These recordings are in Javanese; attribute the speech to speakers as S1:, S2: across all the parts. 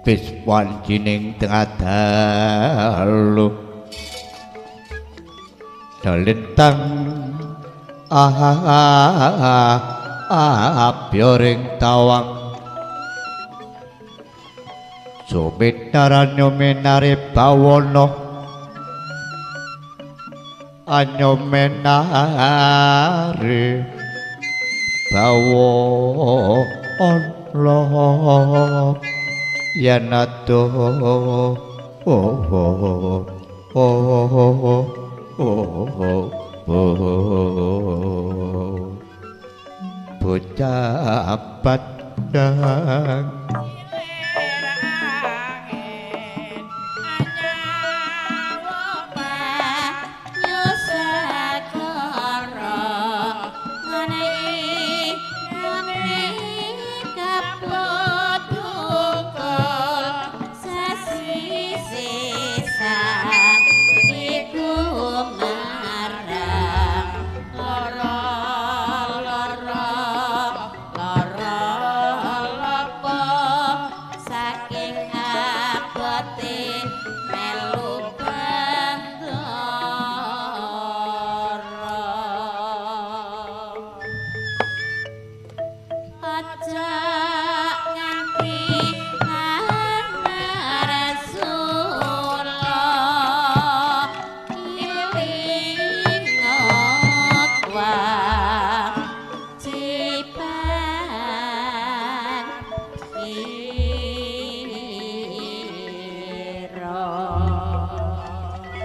S1: Wis wancining tengah dalu dalentang abyoring tawang suminaranyo minare bawono anyo menare bawono yen adoh oh oh oh oh oh bocah padang.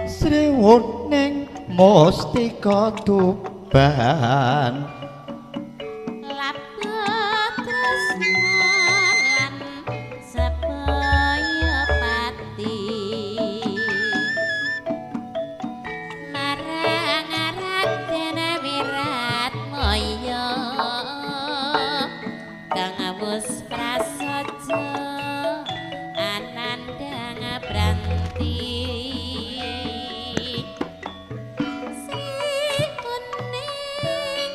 S1: Sriwuning mustika Tuban
S2: labet tresna lan sebaya pati marang Raden Wiratmaya kang wus prasaja anandang pranti. Sri kuning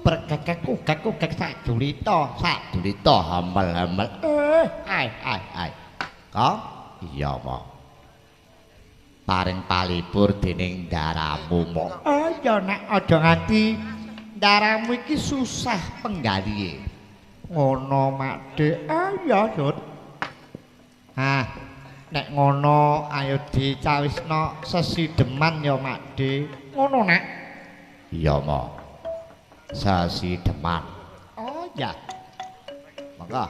S1: Berkekek kekek sak dulita, sak dulita hamel-hamel. Ai ai ai. Kok iya mo. Paring palipur dening ndaramu mo. Ya nek aja nganti ndaramu iki susah penggalihe. Ngono Makde. Ya Dut. Ah, nek ngono ayo dicawisno sesideman ya Makde. Ngono nek. Iya mo. Sesideman. Oh ya. Monggo.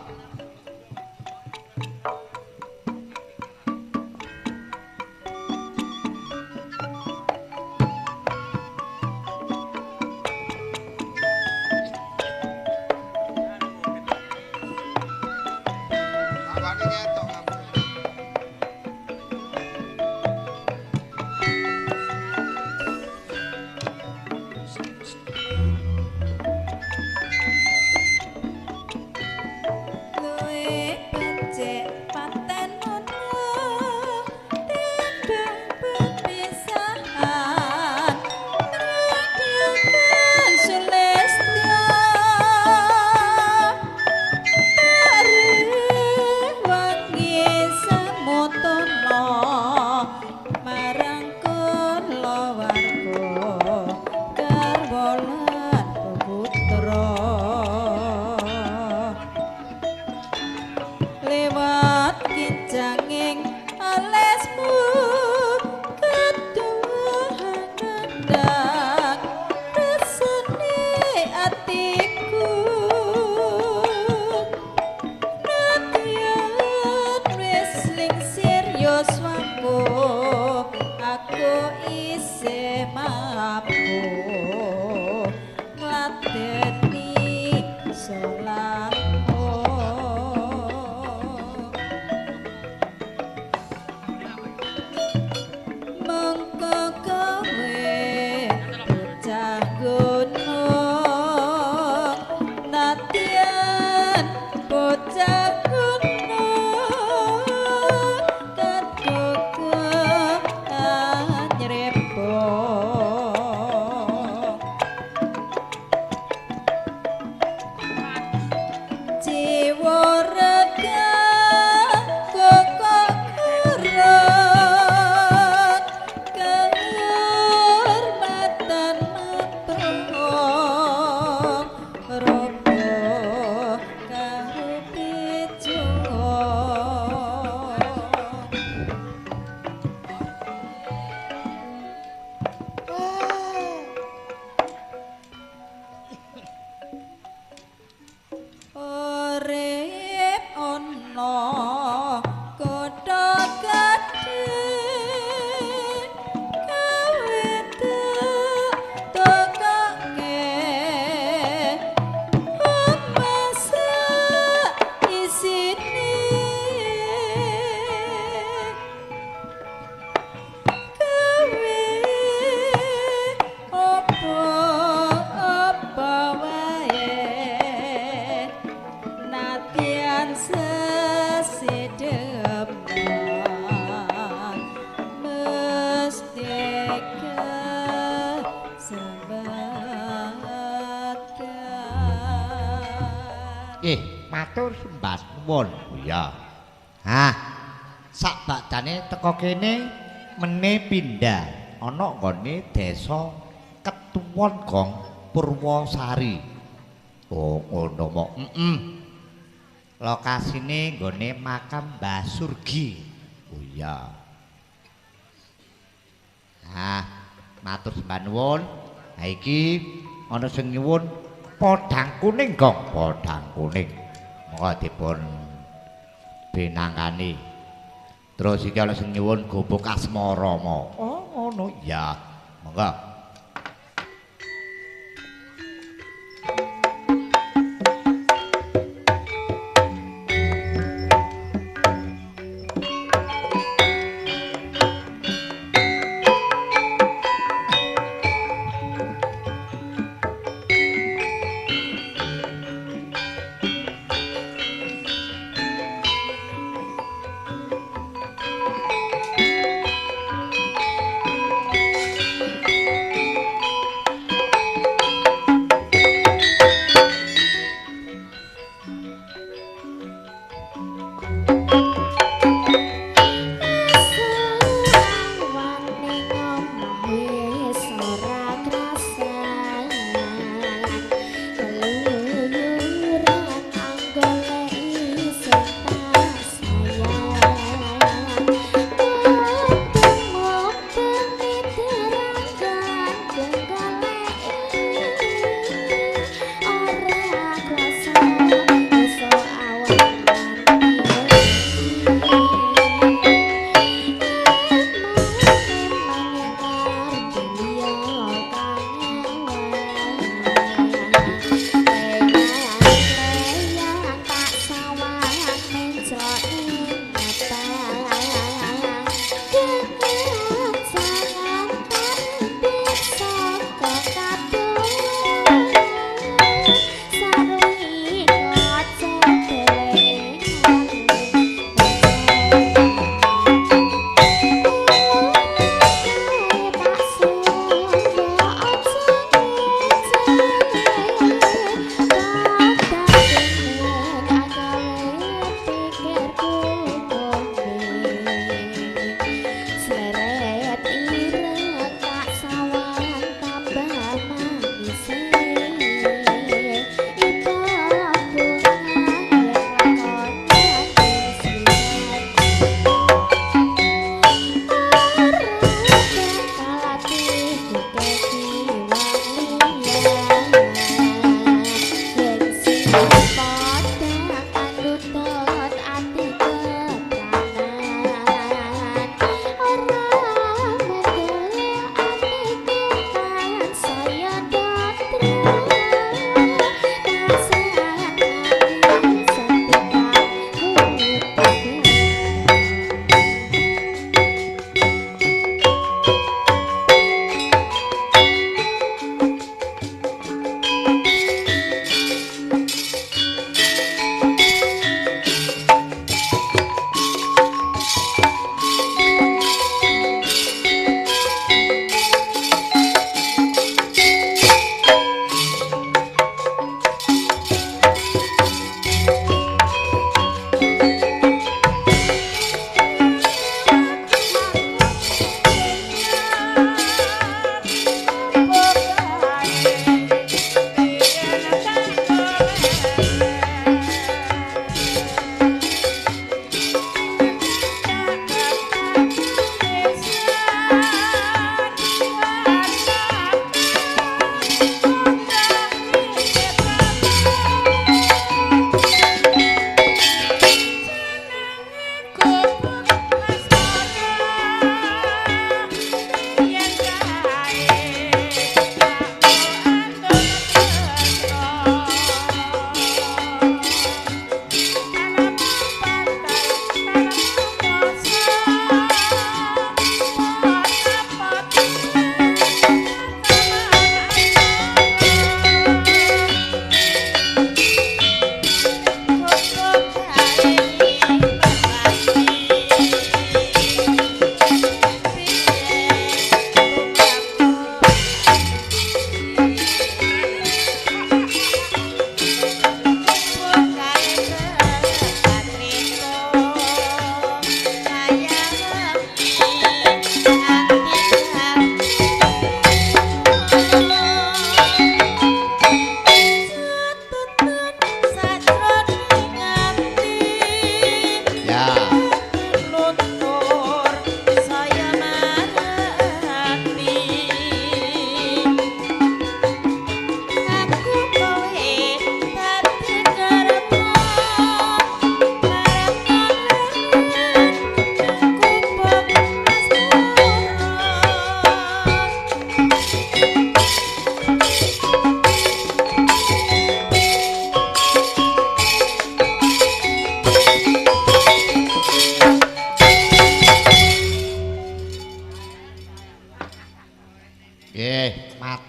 S1: Matur sembah nuwun. Iya. Hah. Sak bakdane teko kene mene pindah ana nggone desa Ketuwon Gong Purwosari. Oh, ngono mok. Heeh. Lokasine nggone makam Mbah Surgi. Oh iya. Hah, matur sembah nuwun. Ha iki ana sing nyuwun podhang kuning, Gong. Podhang kuning. Monggo dipun pinangkani. Terus iki ana sing nyuwun gubuk asmara mo. Oh, ngono ya. Monggo.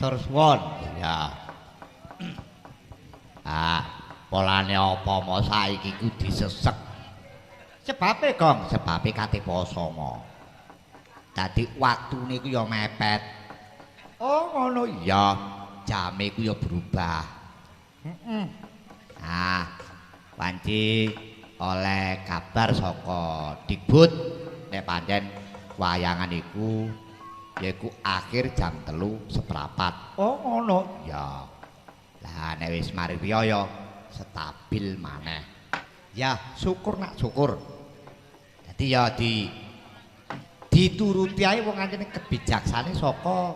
S1: Matur suwun. Ya. Ah, polane apa mo saiki ku disesek. Sebabe, Gong, sebabe kate poso mo. Dadi waktune ku ya mepet. Oh, ngono iya. Jame ku ya berubah. Heeh. Ah, wanci oleh kabar saka Dikbud nek pancen wayangan iku yaiku akhir jam 3.15. Oh ngono ya. Lah nek wis mari riyaya stabil maneh. Ya syukur nak syukur. Dadi ya dituruti ae wong ancene kebijaksane saka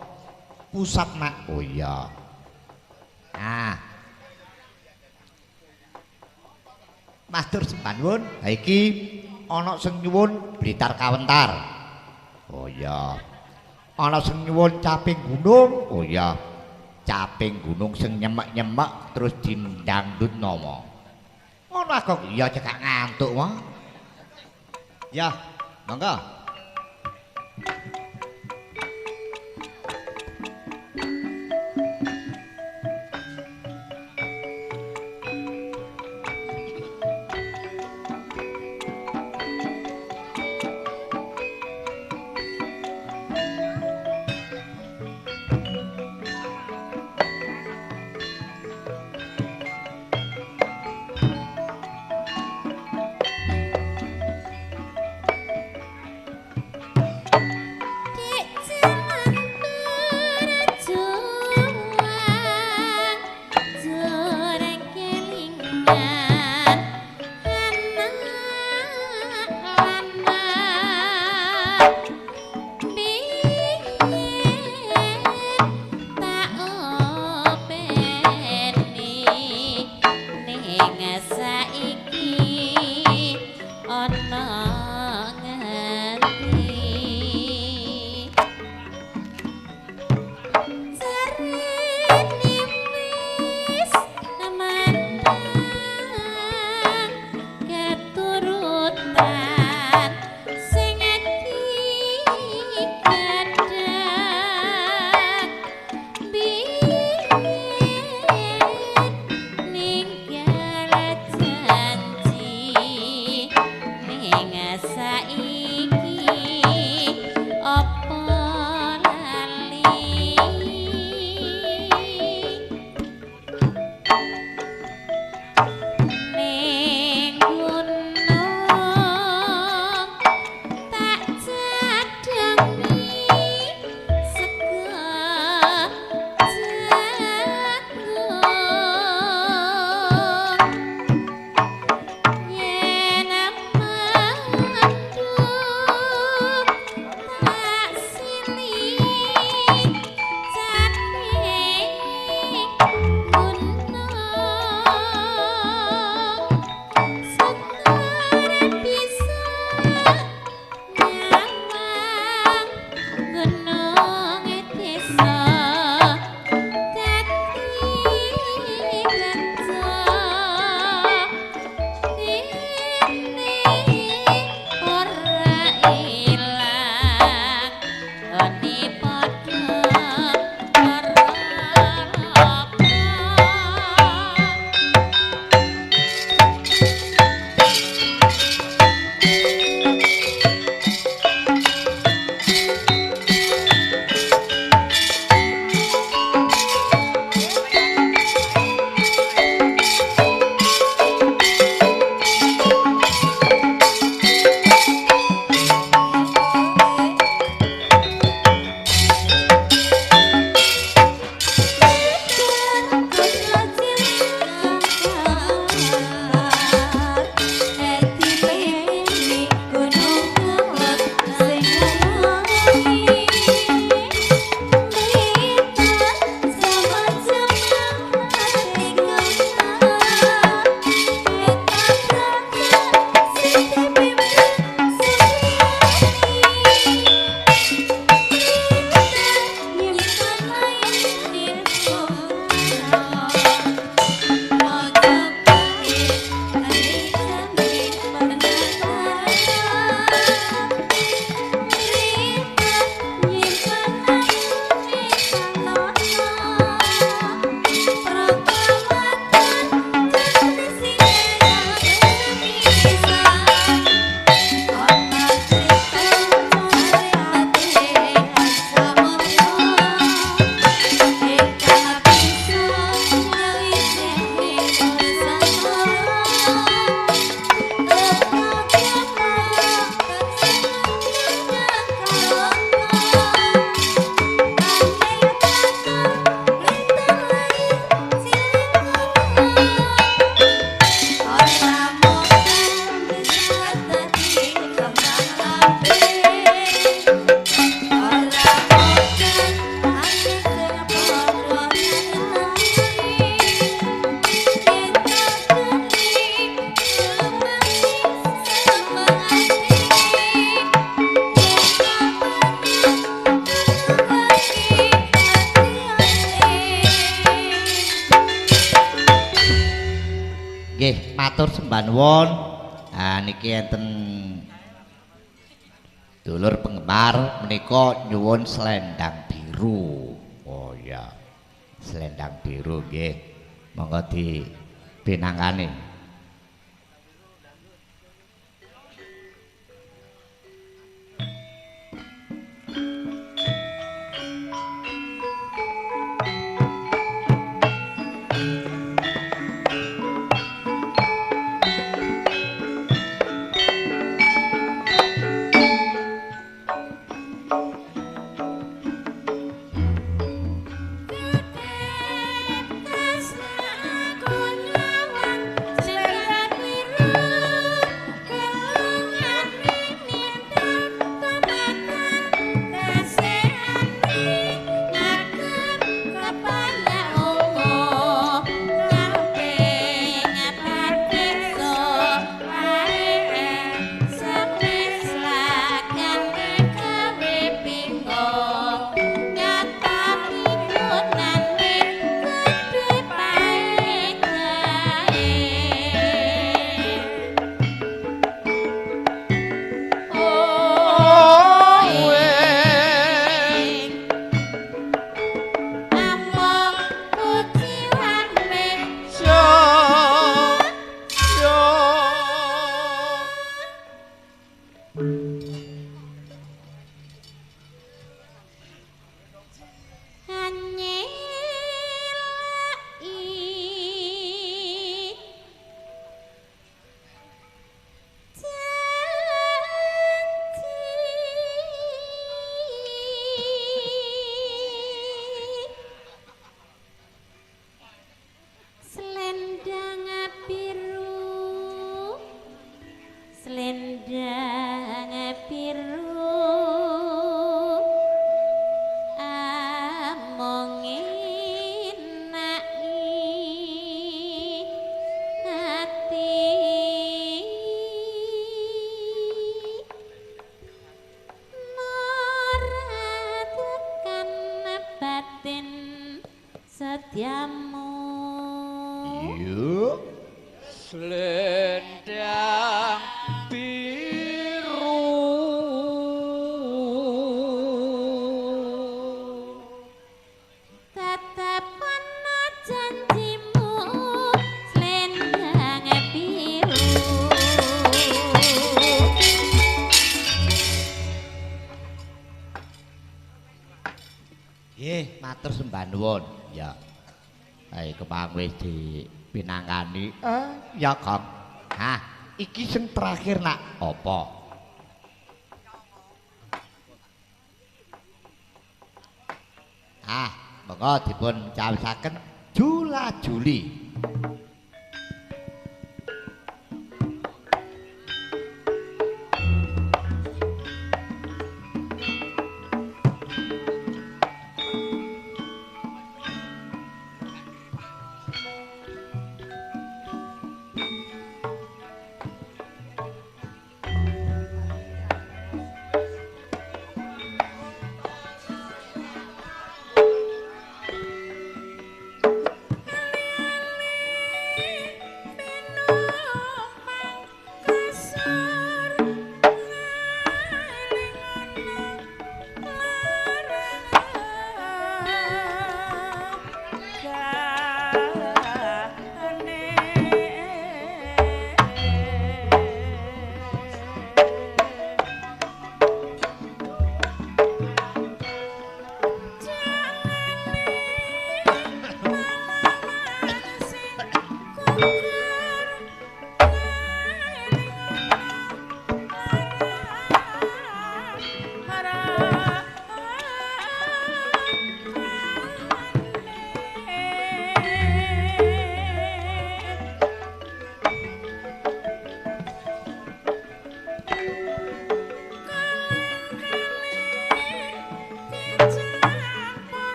S1: pusat nak. Oh iya. Nah. Matur sembah nuwun. Ha iki ana sing nyuwun Blitar Kawentar. Oh iya. Ana sing nyuwun Caping Gunung. Oh iya. Caping Gunung sing nyemek-nyemek terus dindangdut nama. Ngono aku iya cekak ngantuk wae. Ya, monggo. Nggih, matur sembah nuwun. Ah niki enten dulur penggemar menika nyuwun selendang biru. Oh iya. Selendang biru nggih. Monggo dipinangkani.
S3: Selendang biru
S2: tetep ana janjimu, selendang biru.
S1: Nggih, matur sembah nuwun. Ya. Ayo kepang wis dipinangkani. Ya, Kang. Hah, iki sing terakhir nak apa? Ah, monggo dipun cawisaken Jula Juli.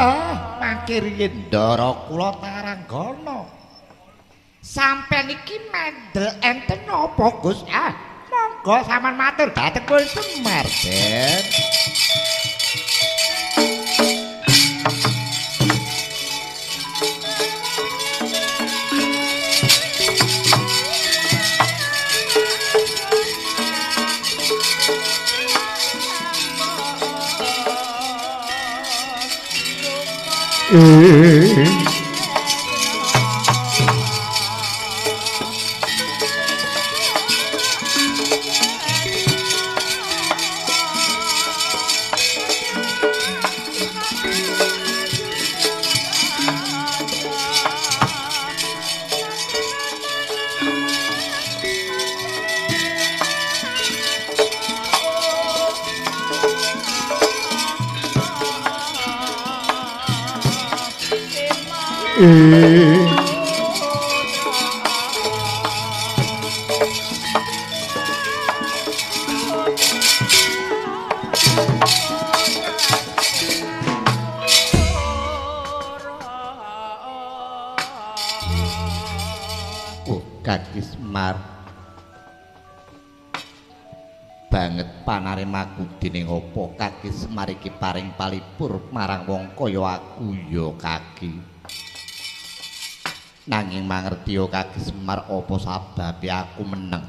S1: Ah, mangke riyin ndara kula Taranggana. Sampeyan iki mendel enten napa, Gus? Ah, monggo sampean matur dhateng kula Semar, Den. Oh, Kaki Semar banget panarimaku dening apa Kaki Semar iki paring palipur marang wong kaya aku ya Kaki. Nanging mangertiya Kaki Semar apa sababe aku meneng.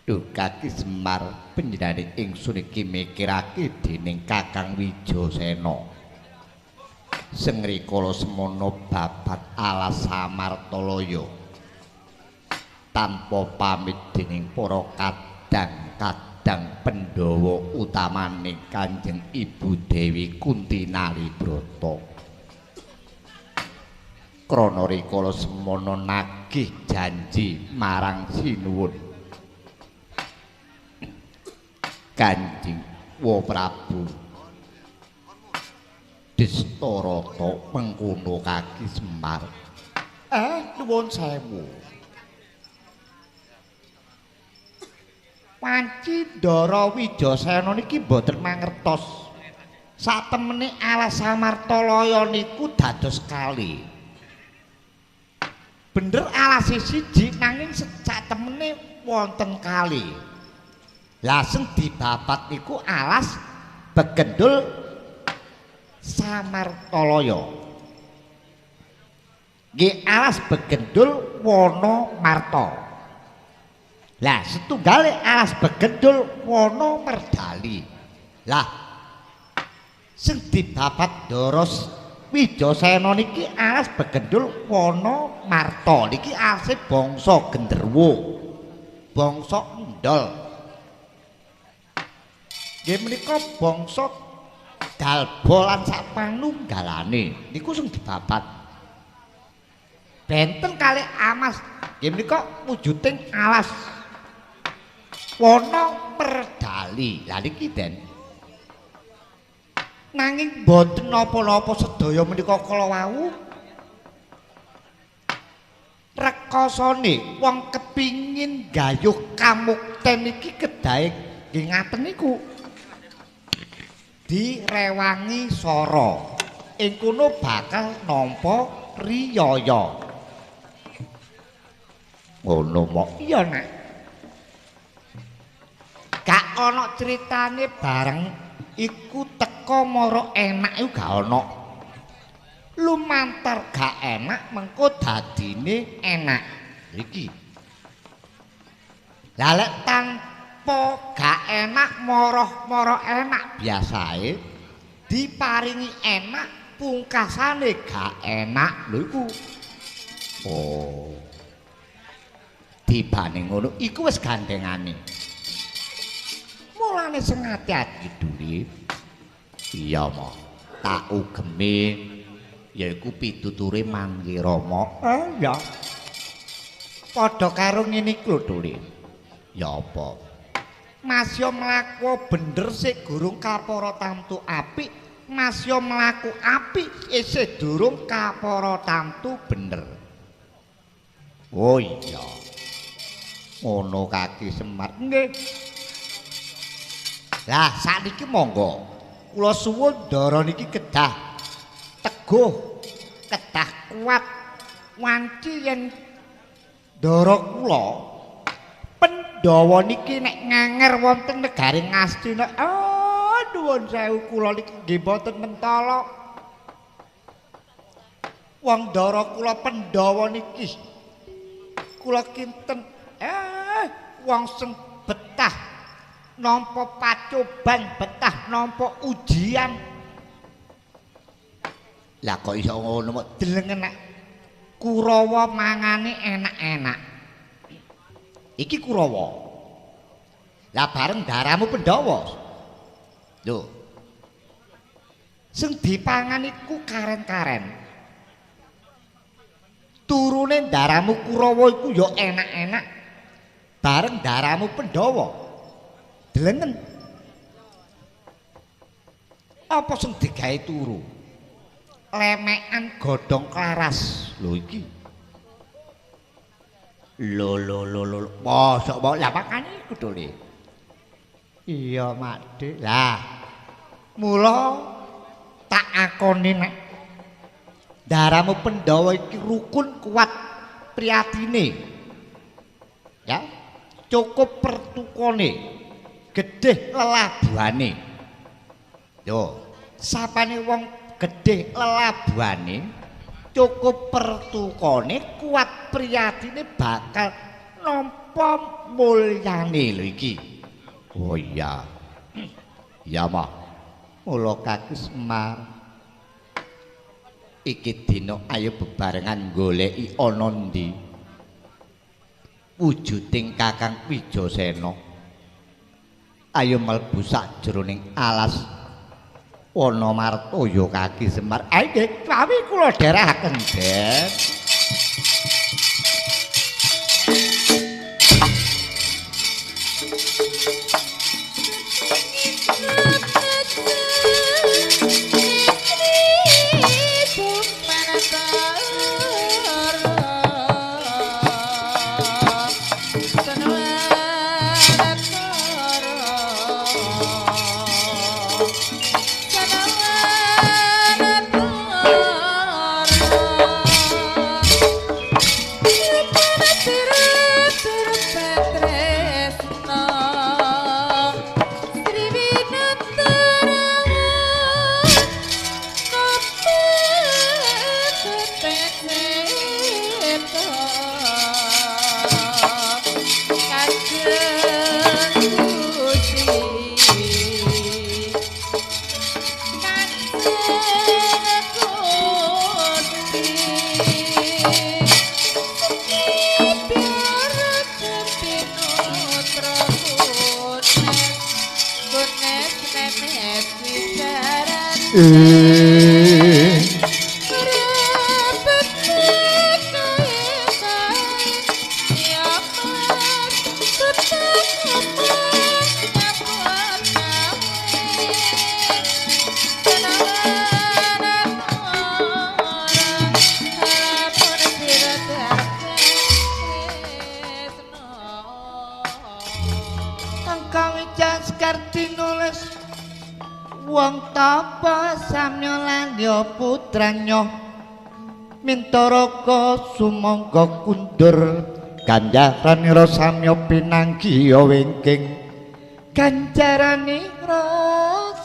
S1: Duh Kaki Semar, panjenengane ingsun iki mikirake dening Kakang Wijasena. Sing rikala semono babat alas Samartalaya tanpa pamit dening para kadang-kadang Pandhawa utamane Kanjeng Ibu Dewi Kunti Nalibrata. Krana rikala semono nagih janji marang sinuwun Kanjeng Wa Prabu Destarata mengkono Kaki Semar. Nuwun sewu. Panci Ndara Wijasena niki mboten mangertos. Satemene alas Samartalaya niku dados kali. Bener alase siji nanging satemene wonten kali. Lah sing dibabat niku alas Begendul Samartalaya. Nggih alas Begendul Wana Marta. Lah setunggale alas Begendul Wana Merdali. Lah sing dibabat Ndara Wijasena niki alas Begendul Wana Marta. Niki alase bangsa genderwo, bangsa endol. Nggih menika bangsa Dalba lan sak panunggalane niku sing dibabat. Benten kalih amas nggih menika wujuding alas Wana Merdali. Lah niki Den. Nanging boten napa-napa sedaya menika kala wau rekasane wong kepingin gayuh kamukten iki kedahe nggih ngaten niku. Direwangi sora ing kono bakal nampa riyaya. Ngono mok iya nak. Gak ana critane bareng iku teka mara enak iku gak ana. Lumantar gak enak mengko dadine enak. Iki. Lah lek tanpa gak enak moroh-moroh enak biasae diparingi enak pungkasane gak enak lho iku. Oh. Dibane ngono iku wis gandengane. Mulane sing ati-ati duli. Iya mo. Tak ugeme yaiku pituture mangke Rama. Ya. Padha karo ngene iki lho Duli. Ya apa? Mas yo mlaku bener sik gurung kapara tamtu apik, mas yo mlaku apik isih durung kapara tamtu bener. Oh iya. Ngono Kaki Semar. Nggih. Lah sakniki monggo Kula suwun ndara niki kedah teguh, kedah kuat. Wanci yen ndara kula Pandhawa niki nek nganger wonten negari Ngastina, oh nuwun sewu kula niki nggih mboten mentala. Wong ndara kula Pandhawa niki kula kinten wong sing betah nampa pacoban, betah nampa ujian. Lah kok iso ngono mok delengen nek Kurawa mangane enak-enak. Iki Kurawa. Lah bareng daramu Pandhawa. Lho. Sing dipangan iku karen-karen. Turune daramu Kurawa iku ya enak-enak. Bareng daramu Pandhawa. Delengen. Apa sing digawe turu? Lemekan godhong klaras. Lho iki. Lho lho lho lho. Mosok mbok lah makane iku to, Le. Iya, Mak Dik. Lah, mula tak akoni nek daramu Pandhawa iki rukun kuat priyatine. Ya, cukup pertukone, gedhe lelabuhane. Yo, sapane wong gedhe lelabuhane, cukup pertukone, kuat priyatine bakal nampa mulyane lho iki. Oh iya. Iya, Mak. Mula Kaki Semar iki dina ayo bebarengan goleki ana ndi wujuding Kakang Wijasena. Ayo mlebu sajroning alas Wana Martoyo Kaki Semar. Ayo nggih, sami kula dherekaken, Den. Sumangga kundur ganjaranira samya pinanggiya wingking, ganjaranira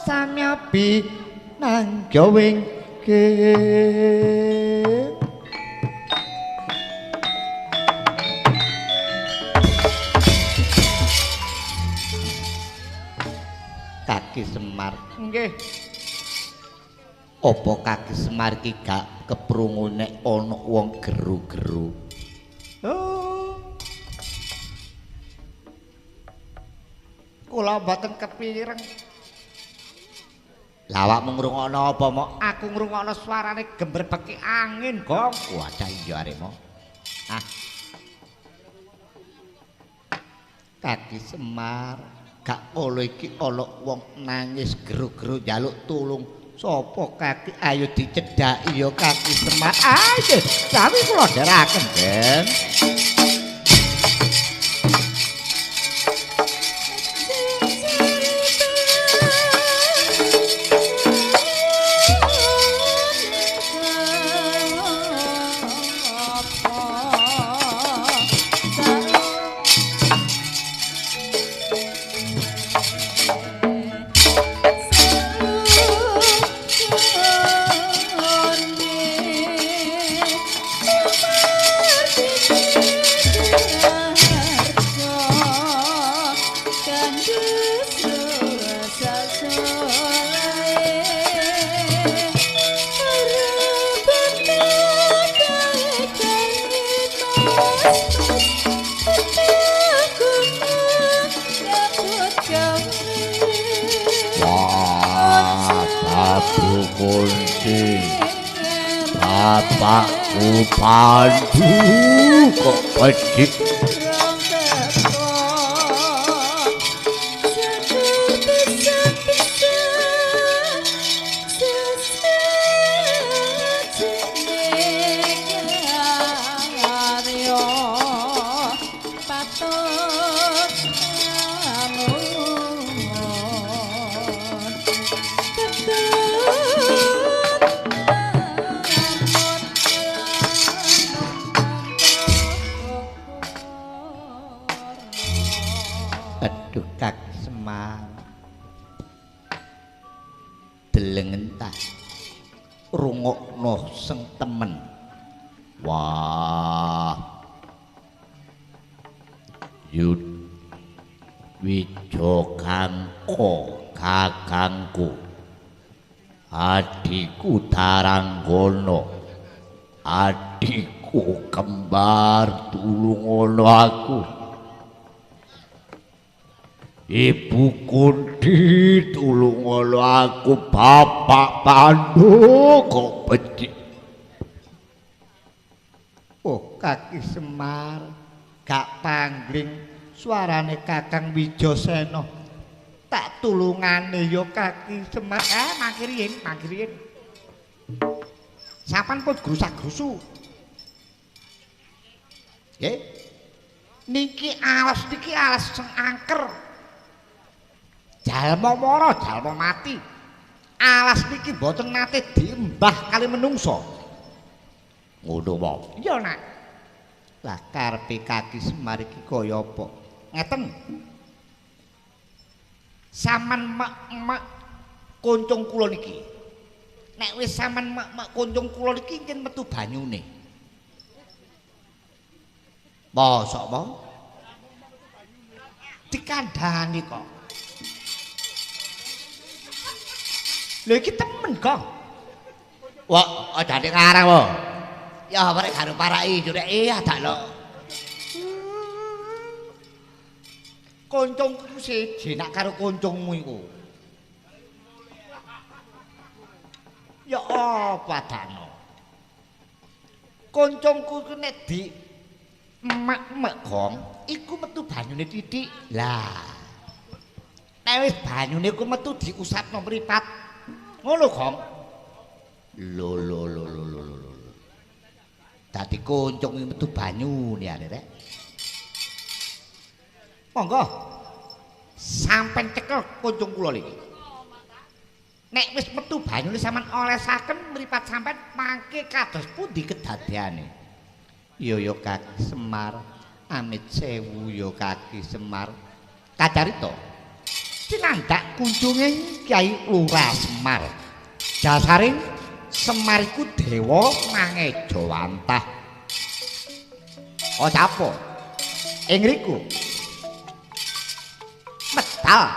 S1: samya pinanggiya wingking. Kaki Semar nggih. Apa Kaki Semar iki gak keprungu nek ana wong geru-geru? Oh. Kula mboten kepireng. Lah awakmu ngrungokno apa, Mok? Aku ngrungokno suarane gemberbeki angin, Gong. Wadah iya arek, Mok. Ah. Kaki Semar, gak kala iki ana wong nangis geru-geru njaluk tulung. Sopo Kaki? Ayo dicedhaki ya Kaki Semar. Ayo, sami kula dherekaken, Den. Prabu Kunti, bapakku Pandu kok becik. Aduh Kak Semar, delengen ta rungokno sing temen. Wah, Yud Wijokangka kakangku, adhiku Taranggana, adhiku kembar, tulungono aku. Ibu Kunti tulungono aku, bapak Pandu kok becik. Oh Kaki Semar, gak panggling suarane Kakang Wijasena. Tak tulungane ya Kaki Semar. Mangkiriin, mangkiriin. Sapan pun grusak-grusu. Nggih. Niki alas sing angker. Jalma mara, jalma mati. Alas niki mboten nate diembah kali menungso. Ngono wae. Iya, Nak. Lah karepe Kaki Semar iki kaya apa? Ngeten. Saman mek-mek kuncung kula niki. Nek wis saman mek-mek kuncung kula niki njen metu banyune. Mosok apa? Dikandhani kok. Lha iki temen kok. Wah, aja ngarang wae. Ya rek karo paraki jurek adakno. Koncongku siji nak karo koncongmu iku. Ya apa adakno? Koncongku ku nek di mek-mek gong, iku metu banyune titik. Lah. Nek wis banyune ku metu diusapno mripat. Ngono gong. Lho lho lho lho lho lho. Dadi koncong metu banyune arek rek. Monggo. Sampeyan cekel koncong kula niki. Nek wis metu banyune sampean olesaken mripat sampean mangke kados pundi kedadeane. Ya ya Kaki Semar, amit sewu ya Kaki Semar. Kacarita tinandak kunjunge Kyai Lurah Semar. Jasaring Semar iku dewa mangejawantah. Oh capo. Ing riku medal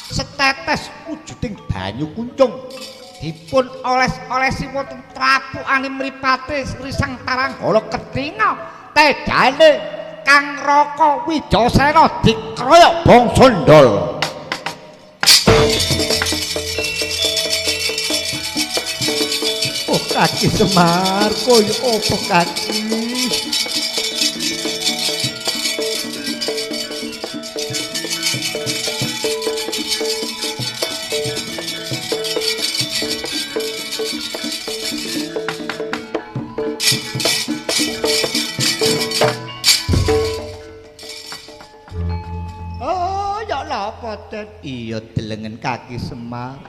S1: setetes wujuding banyu kuncung dipun oles-olesi wonten trapukane mripate Risang Taranggala ketingal tejane Kang Raka Wijasena dikroyok bangsa ndol. Oh Kaki Semar, koyo opo Kaki? Oh, ya lapa Den? Iya delengen Kaki Semar.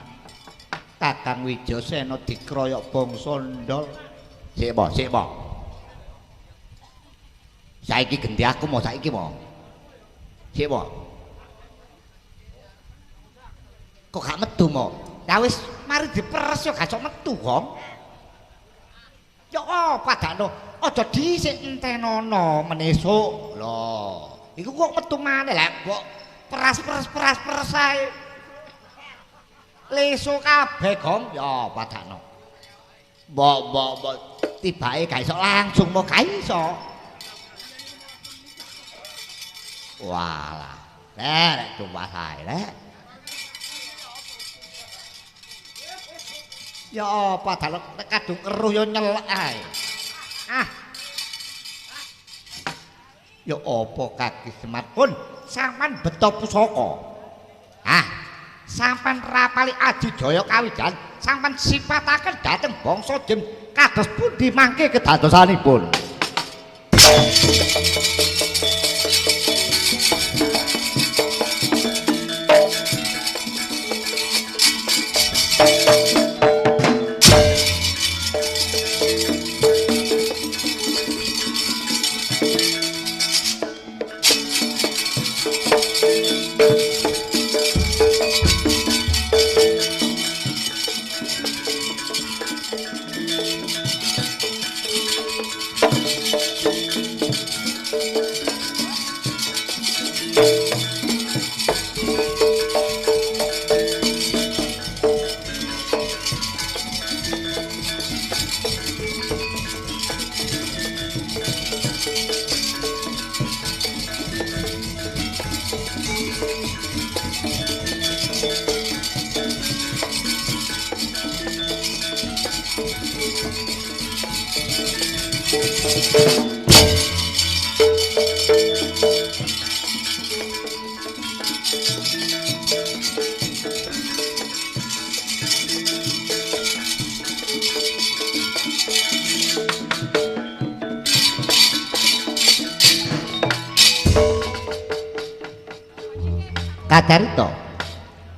S1: Kakang Wijasena dikroyok bangsa ndol. Sik po, sik po. Saiki genti aku mau saiki po. Sik po. Kok gak metu mo? Lah wis mari diperes yo gak sok metu, Gong. Ya apa dakno? Aja dhisik entenono menesuk. Lho, iku kok metu maneh lah mbok peras-peras-peras-peras ae. Leso kabeh, Gong. Ya padakno. Mbok mbok mbok tibake gak iso langsung mo gak iso. Walah. Rek coba sae rek. Ya apa dalan kadung eruh ya nyelek ae. Ah. Ya apa Kaki Semar pun sampean beto pusaka. Ah, sampean rapali Aji Jaya Kawijan, sampean sipataken dhateng bangsa Jim kados pundi mangke kedadosanipun. Kadarita.